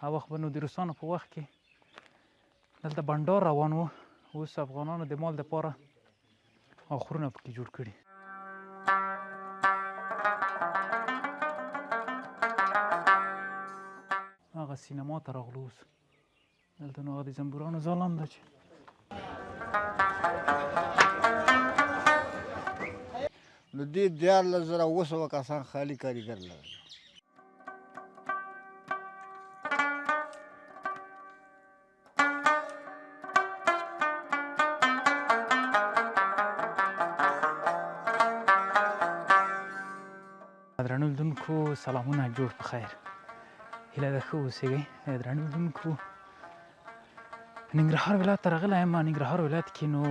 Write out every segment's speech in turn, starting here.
هغه وخت به نو د روسانو په وخت کې دلته بنډار روان و. اوس افغانانو د مال دپاره اخرونه پکې جوړ کړي. هغه سینما ته راغلو. اوس دلته نو هغه د زنبورانو ځال هم ده چې نو دې 13,700 کسان خالي کاریګر لرل. درنو لیدونکو سلامونه، جوړ په خیر، هیله ده ښه اوسېږئ. درنو لیدونکو ننګرهار ولایت ته راغلی یم. ننګرهار ولایت کې نو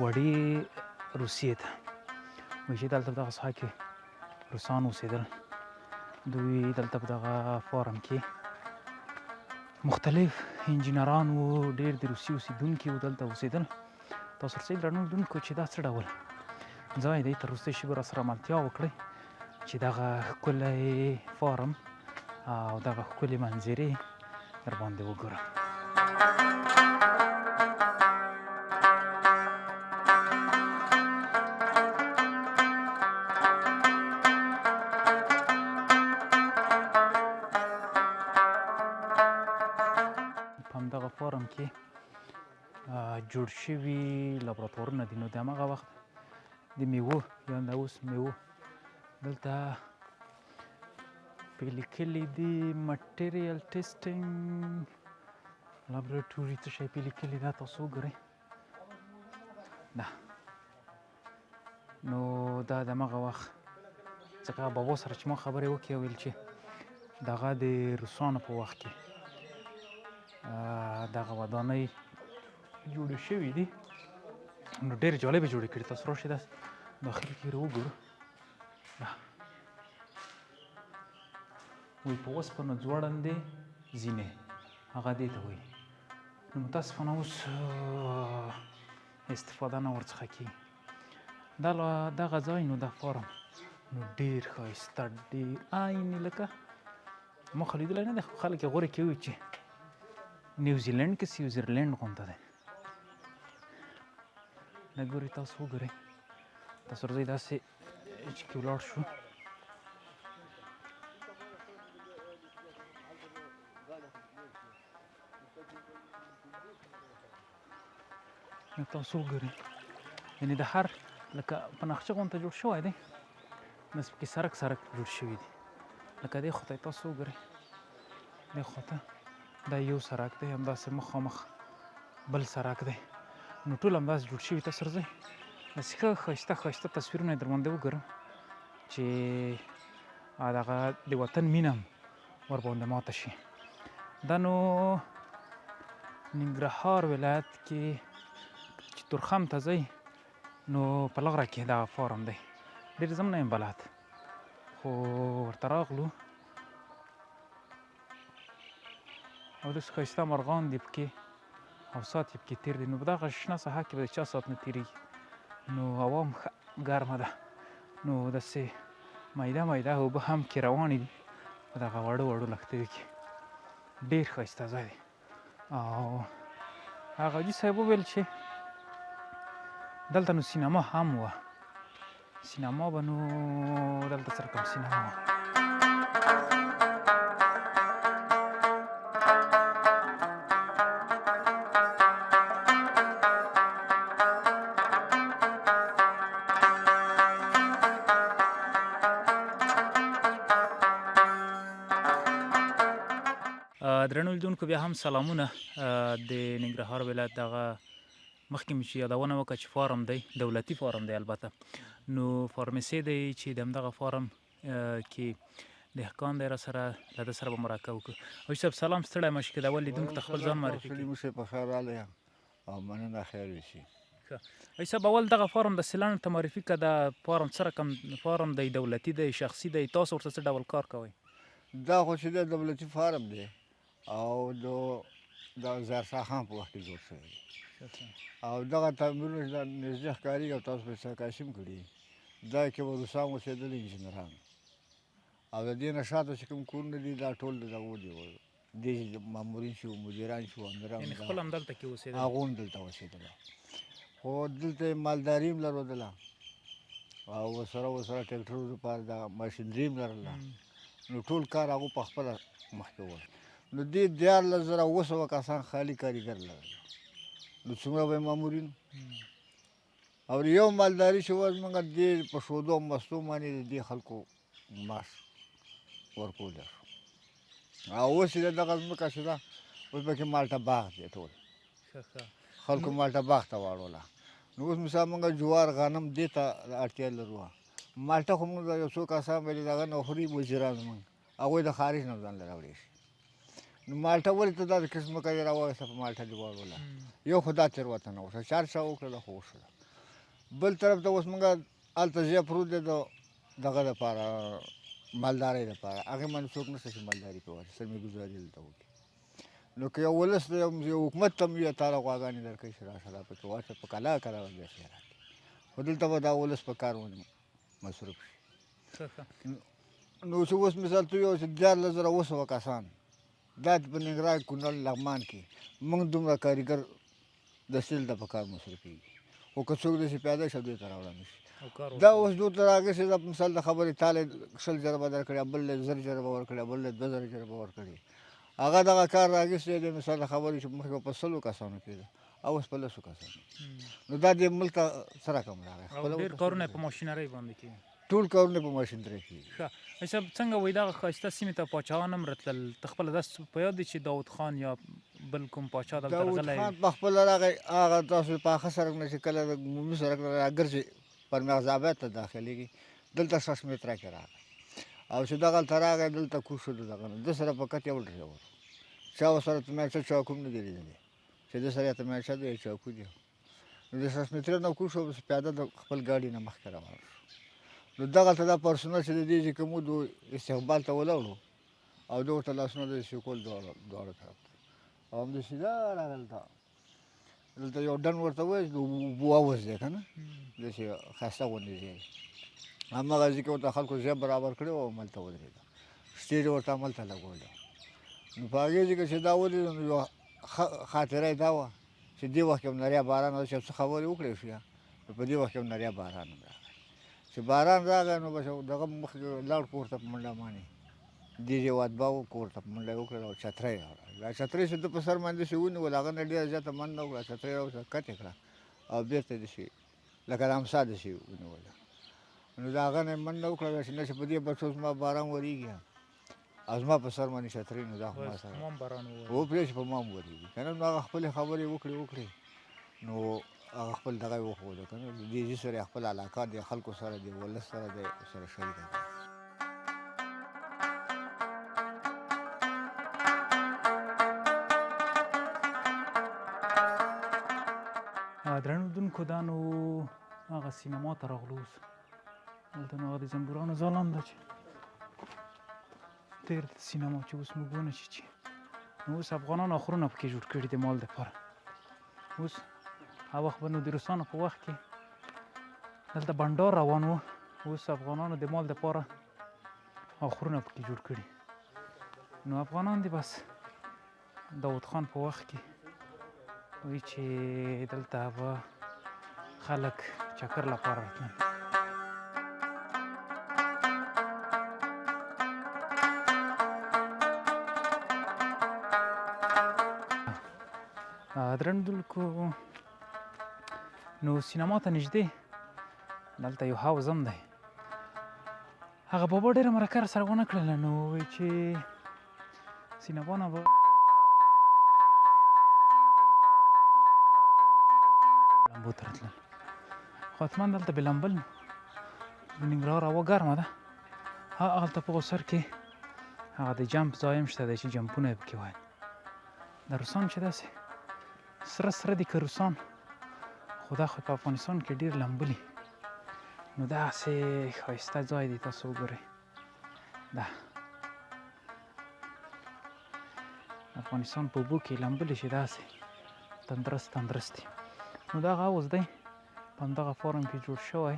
وړې روسیې ته وایي چې دلته په دغه ساحه کې روسان اوسېدل. دوی دلته په دغه فارم کې مختلف انجینران وو، ډېر د روسیې اوسېدونکي وو دلته اوسېدل. تاسو ورسئ درنو لیدونکو چې دا څه ډول ځای دی، تر وروستۍ شېبې راسره ملتیا وکړئ چې دغه ښکلی فارم او دغه ښکلې منظرې در باندې وګورم. په همدغه فارم کې جوړ شوي لابراتوارونه دي. نو د هماغه وخت د میوو یا د اوس میوو دلته پې لیکلي دي، material testing laboratory څه شی پې لیکلي دا تاسو وګورئ. دا نو دا د هماغه وخت ځکه بابا سره چې ما خبرې وکړې ویل چې دغه د روسانو په وخت کې دغه ودانۍ جوړې شوې دي. نو ډېرې جالبې جوړې کړي. تاسو راشئ داسې داخل کې وګورو. وایي په اوسپنو ځوړندې زینې هغه دې ته وایي. نو متاسفانه اوس استفاده نه ورڅخه کېږي. دا دغه ځای نو دا فارم نو ډېر ښایسته، ډېر عیني لکه ما خو لیدلی نه دی، خو خلک یې غورې کوي چې نیوزیلینډ کې سویزرلینډ غونته دی. دا ګورئ تاسو وګورئ، تاسو راځئ داسې چې کې ولاړ شو. نو تاسو وګورئ، یعنې د هر لکه په نقشه غونته جوړ شوی دی، داسې پکې سرک سرک جوړ شوي دي. لکه دې خوا ته تاسو وګورئ، دې خوا ته دا یو سرک دی، همداسې مخامخ بل سرک دی. نو ټول همداسې جوړ شوي. تاسو راځئ داسې ښه ښایسته ښایسته تصویرونه یې در باندې وګورم چې دغه د وطن مینه هم ورباندې ماته شي. دا نو ننګرهار ولایت کې چې تورخم ته ځئ نو په لاره کې دغه فارم دی. ډېر زه هم نه یم بلد، خو ورته راغلو او داسې ښایسته مرغان دي پکې او ساعت یې پکې تېر دی. نو په دغه شنه ساحه کې به د چا ساعت نه تېرېږي. نو هوا هم ښه ګرمه ده، نو داسې میده میده اوبه هم کې روانې دي په دغه وړو وړو لښتیو کې. ډېر ښایسته ځای دی. او هغه حاجي صاحب وویل چې دلته نو سینما هم وه، سینما به نو دلته څه رقم سینما وه. درنو لیدونکو بیا هم سلامونه. د ننګرهار ولایت دغه مخکې مې چې یادونه وکړه چې فارم دی، دولتي فارم دی البته. نو فارمیسي دی چې د همدغه فارم کې دهقان دی راسره، له ده سره به مرکه وکړو. حاجي صاحب سلام، ستړی مه شې، که د اول لیدونکو ته خپل ځان معرفي کړي. سلیم صاحب په خیر راغلی یم او مننه، خیر اوسې. ښه حاجي صاحب، اول دغه فارم داسې لنډ ته معرفي کړه. دا فارم څه رقم فارم دی، دولتي دی، شخصي دی، تاسو ورته څه ډول کار کوئ؟ دا خو چې دی دولتي فارم دی او د ظاهرشاه خان په وخت کې جوړ شوی دی. او دغه تعمیرونه چې دا نږدې ښکارېږي او تاسو پرې عکاسي هم کړي، دا کې به روسان اوسېدل، انجینران. او د دې نه شاته چې کوم کورونه دي دا ټول د دغو دي، دې چې مامورین شو، مدیران شو، امیران، یعنې خپل هم دلته کې اوسېدل؟ هغو هم دلته اوسېدله. خو دلته یې مالداري هم لرودله او ورسره ټریکټرو لپاره دا ماشینري هم لرله. نو ټول کار هغو په خپله مخکې وړ. نو دې 13700 کسان خالي کاریګر لرل، نو څومره به یې مامورین؟ او یو مالداري چې وه زموږ دې په شودو او مستو باندې د دې خلکو معاش ورکولی شو. او اوس چې دغه ځمکه چې ده اوس پکې مالټه باغ دی، ټول خلکو مالټه باغ ته واړوله. نو اوس مثال موږ جوار غنم دې ته اړتیا لرو، مالټه خو موږ یو څو کسان به دغه نه خوري، وزیران زموږ هغوی د خارج نه ځان له راوړی شي. نو مالټه ولې ته دا قسم ځمکه دې راواخیسته په مالټه دې واړوله؟ یو خو دا تېروتنه وشوه چې هر چا وکړله خو وشوله. بل طرف ته اوس موږ هلته ځای پروت دی د دغه دپاره، مالدارۍ دپاره، هغې باندې څوک نشته چې مالداري پرې واچوي، سرمایه ګزاري دلته وکړي. نو که یو ولس دی، یو حکومت ته هم وي تا له غواګانې درکوي چې راشه دا پکې واچوه، په کلا کلا به بیا شی راکړي، خو دلته به دا ولس په کار باندې مصروف شي. نو چې اوس مثال ته یو چې 13700 کسان دا په ننګرهار، کونړ، لغمان کې موږ دومره کاریګر د سیل ته په کار مصروفېږي، خو که څوک داسې پیاده شي دوی ته راوړل نه شي. دا اوس دوی ته راغی دا مثال د خبرې تا له 20 جربه درکړې، بل له 1000 جربه ورکړې، بل له 2000 جربه ورکړې، هغه دغه کار راغیستی دی. مثال د خبرې چې مخکې په 100 کسانو کېده او اوس په 10 کسانو. نو دا دې ملک ته څه رقم راغی؟ ډېر کارونه په ماشینرۍ باندې کېږي، ټول کارونه په ماشینرۍ کېږي. ښه صاحب څنګه وایي دغه ښایسته سیمې ته پاچاهان هم راتلل؟ ته خپله داسې په یاد دي چې داود خان یا بل کوم پاچا دلته داود راغلی؟ خان په خپله راغی، هغه تاسو پاخه سړک نه چې کله د عمومي سړک نه راګرځي پر مغزاباد ته داخلېږي، دلته 6 متره کې راغی او چې دغلته راغی دلته کوز شو. د دغه نه ده سره فقط یو ډریور، چا ورسره تماچه چاکو هم نه دی لیدلی چې ده سره یې تماچه دی یا چاکو دی. نو د 6 متره نه کوز شو، بس پیاده د خپل ګاډي نه مخکې روان شو. نو دغلته دا پرسونل چې د دې چې کوم و دوی استقبال ته ولاړو او ده ورته لاسونه داسې کول دواړو طرف ته، او همداسې دا راغلته دلته یو ډنډ ورته وایي چې د اوبو حوض دی که نه، داسې ښایسته غوندې ځای دی. هماغه ځای کې ورته خلکو ځای برابر کړی و او هملته ودرېده، سټیج ورته هملته لګولی. نو په هغې ځای کې چې دا ودرېده نو یوه خاطره یې دا وه چې دې وخت کې هم نری باران و، چې یو څه خبرې وکړی شو، نو په دې وخت کې هم نری باران هم راغی. چې باران راغی نو بس دغه مخکې لاړ کور ته په منډه باندې، دې ځای وادبه و، کور ته په منډه یې وکړله او چترۍ یې راوړه. دا چترۍ چې ده په سر باندې داسې ونیوله، هغه نه ډېره زیاته منډه وکړه، چترۍ یې راوړه، کت یې کړه او بېرته داسې لکه د امسا داسې ونیوله. نو د هغه نه یې منډه وکړه چې نه چې په دې بچو زما باران ورېږي او زما په سر باندې چترۍ، نو دا خو ما سره و پرې چې په ما هم ورېږي که نه. نو هغه خپلې خبرې وکړې، نو هغه خپل دغه یې وښوده که نه، د دې ځای سره یې خپله علاقه د خلکو سره د ولس سره د سره شریکه کړه. درنو لیدونکو دا نو هغه سینما ته راغلو اوس. دلته نو هغه د زنبورانو ځالان ده چې تېر د سینما چې اوس موږ ونه چیچي. نو اوس افغانانو اخرونه پکې جوړ کړي د مال دپاره. اوس هغه وخت به نو د روسانو په وخت کې دلته بنډار روان و، اوس افغانانو د مال دپاره اخرونه پکې جوړ کړي. نو افغانان دي بس داود خان په وخت کې وایي چې دلته به خلک چکر لپاره راتلل. درندلکو نو سینما ته نږدې دلته یو حوض هم دی. هغه بابا ډېره مرکه راسره ونه کړله، نو وایي چې سینما نه به لمبو ته راتلل، خو حتما دلته به لمبل. د ننګرهار هوا ګرمه ده، هغلته په غوسر کې هغه د جمپ ځای هم شته دی چې جمپونه یې پکې وهل. د روسان چې داسې سره سره دي که روسان، خو دا خو په افغانستان کې ډېر لمبلي. نو داسې ښایسته ځای دی، تاسو وګورئ. دا افغانستان په اوبو کې لمبلي چې داسې تندرست تندرست دي. نو دغه حوض دی په همدغه فارم کې جوړ شوی.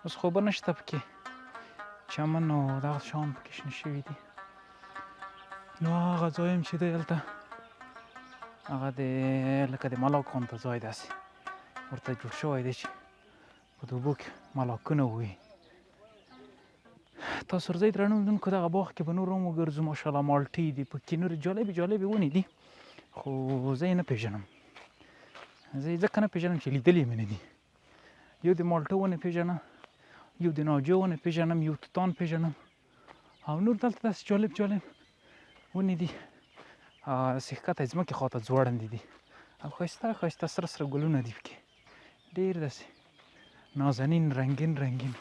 اوس خو اوبه نشته پکې، چمن او دغه شیان پکې شنه شوي دي. نو هغه ځای هم چې دی هلته هغه د لکه د ملاک غونته ځای داسې ورته جوړ شوی دی چې په دې اوبو کې ملاکونه وي. تاسو ورځئ درنو لیدونکو دغه باغ کې به نور هم وګرځو. ماشاءالله مالټې دي پکې، نورې جالبې جالبې ونې دي، خو زه یې نه پېژنم. زه یې ځکه نه پېژنم چې لیدلې مې نه دي. یو د مالټو ونې پېژنم، یو د ناجو ونې پېژنم، یو توتان پېژنم او نور دلته داسې جالب جالب ونې دي. داسې ښکته ځمکې خواته ځوړندې دي او ښایسته ښایسته سره سره ګلونه دي پکې، ډېر داسې نازنین رنګین رنګین.